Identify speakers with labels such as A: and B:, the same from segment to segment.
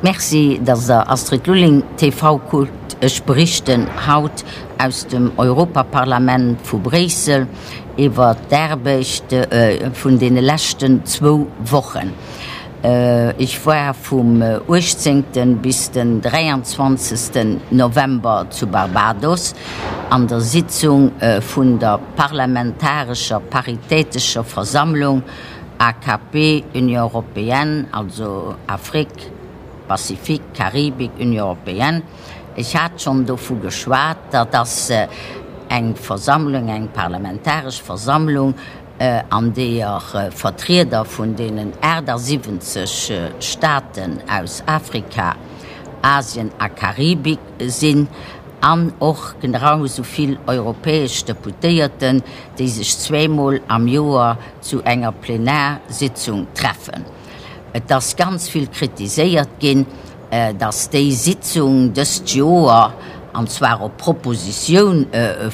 A: Merci, dass der Astrid Lulling TV kuckt. Ech berichten haut aus dem Europaparlament vu Bréissel iwwer d'Aarbecht vun deene leschten zwou Wochen. Ech war vum 18. bis den 23. November zu Barbados an der Sitzung vun der parlamentarescher paritätescher Versammlung AKP, Union européenne, also Afrique, Pazifik, Karibik, Union européenne. Ech hat schonn dovu geschwat, dat ass eng Versammlung, eng parlamentaresch Versammlung, an deeër Vertrieder vun deenen 78 Staaten aus Afrika, Asien a Karibik sinn an och genau esou vill europäesch Deputéierten, déi sech zweemol am Joer zu enger Plenarsitzung treffen. Et ass ganz vill kritiséiert ginn, dass déi Sitzung dëst Joer, an zwar op Propositioun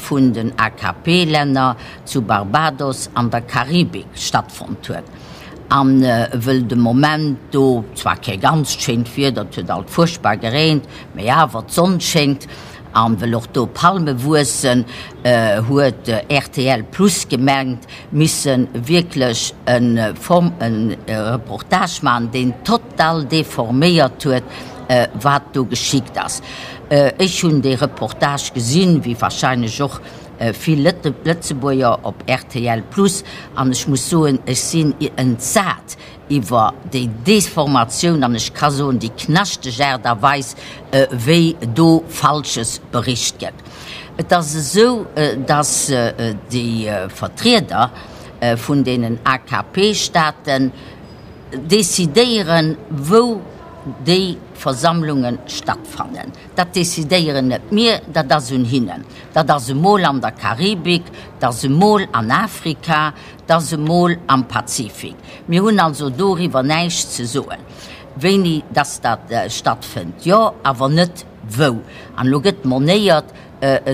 A: vun den AKP-Länner, zu Barbados an der Karibik stattfonnt huet. A wëll de Moment do zwar kee ganzt schéint Wieder, et huet alt fuerchtbar gereent, mee awer d'Sonn schéngt, an wëll och do Palme wuessen, huet rtl Plus gemengt, misse wierklech e Reportage maachen, deen total deforméiert huet, wat do geschickt ass. Ech hunn dee Reportage gesinn, wéi wahrscheinlech och vill Lëtzebuerger op rtl Plus, an ech muss soen, ech sinn entsat iwwer déi Deformatioun an ech ka soen déi knaschteg Aart a Weis, wéi do Falsches bericht gëtt. Et ass esou, datt déi Vertrieder vun deenen AKP-Staaten decidéieren, wou déi Versammlunge stattfannen. Dat decidéieren net mir, dat ass un hinnen. Dat ass emol an der Karibik, dat ass emol an Afrika, dat ass emol am Pazifik. Mir hunn also doriwwer näischt ze soen, wéini dass dat stattfënnt, jo, awer net wou. An elo gëtt monéiert,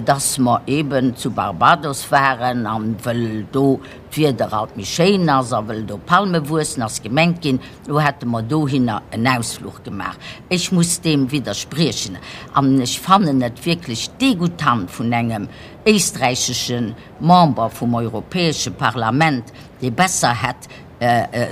A: dass mer eben zu Barbados waren, an wëll do d'Wieder alt méi schéin ass a wëll do Palme wuessen, ass gemengt ginn, elo hätte mer dohinner en Ausfluch gemaach. Ech muss deem widderspriechen an ech fannen et wierklech degoutant vun engem éisträichesche Member vum Europäesche Parlament, dee besser hätt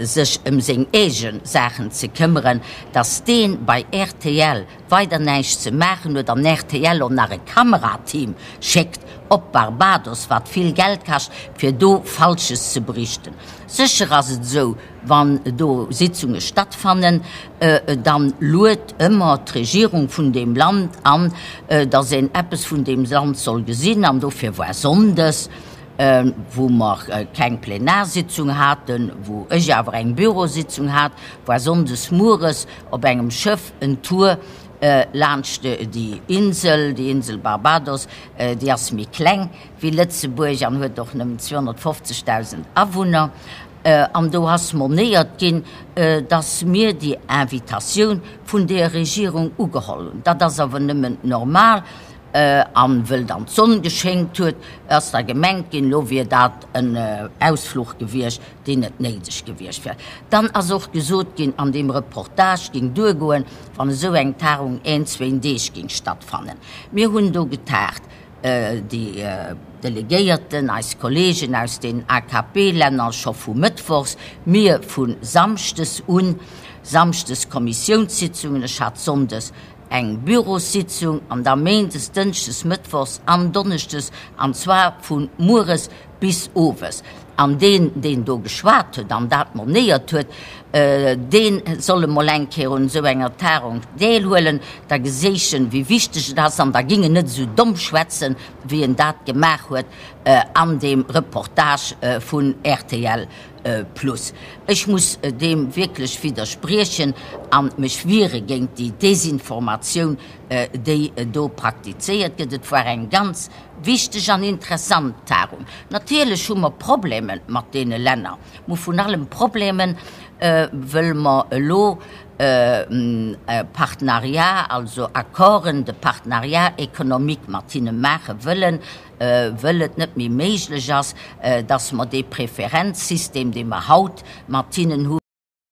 A: sech ëm seng eege Saachen ze këmmeren, dass dee bei rtl weider näischt ze maachen huet an rtl och nach e Kamerateam schéckt op Barbados, wat vill Geld kascht, fir do Falsches ze berichten. Sécher ass et esou, wann do Sitzunge stattfannen, dann luet ëmmer d'Regierung vun deem Land an, dass een eppes vun deem Land soll gesinn. An dofir war Sonndes, wou mer keng Plenarsitzung haten, wou ech awer eng Bürositzung hat, war Sonndes mueres op engem Schëff en Tour laanscht déi Insel, déi Insel Barbados, déi ass méi kleng wéi Lëtzebuerg an huet och nëmmen 250.000 Awunner. An do ass monéiert ginn, dass mir déi Invitatioun vun där Regierung ugeholl hunn. Dat ass awer nëmmen normal. An wëll dann d'Sonn geschéngt huet, ass da gemengt ginn, elo wier dat en Ausfluch gewiescht, deen net néideg gewiescht wär. Dann ass och gesot ginn, an deem Reportage géing duergoen, wann esou eng Tagung een, zwéin Deeg géing stattfannen. Mir hunn do getagt, déi Delegéierten, eis Kollegen aus den AKP-Länner scho vu mëttwochs, mir vu samschdes un, samschdes Kommissiounssitzungen, ech hat sonndes eng Bürossitzung an da méindes, dënschdes, mëttwochs an donneschdes, an zwar vu mueres bis owes. An deen, deen do geschwat huet an dat monéiert huet, dee soll emol eng Kéier un esou enger Tagung deelhuelen, da geséich en, wéi wichteg et ass, an da ging en net esou domm schwätzen, wéi en dat gemaach huet an deem Reportage vun rtl Plus. Ech muss deem wierklech widderspriechen a mech wiere géint déi Desinformatioun, déi do praktizéiert gëtt. Et war eng ganz wichteg an interessant Tagung. Natierlech hu mer Problemen mat deene Länner. Mer hu vun allem Problemen, wëll mer elo Partenariat, also Accorden de partenariat économique mat hinne maache wëllen, wëll et net méi méiglech ass, dass mer dee Preferenzsystem, dee mer haut mat hinnen hunn.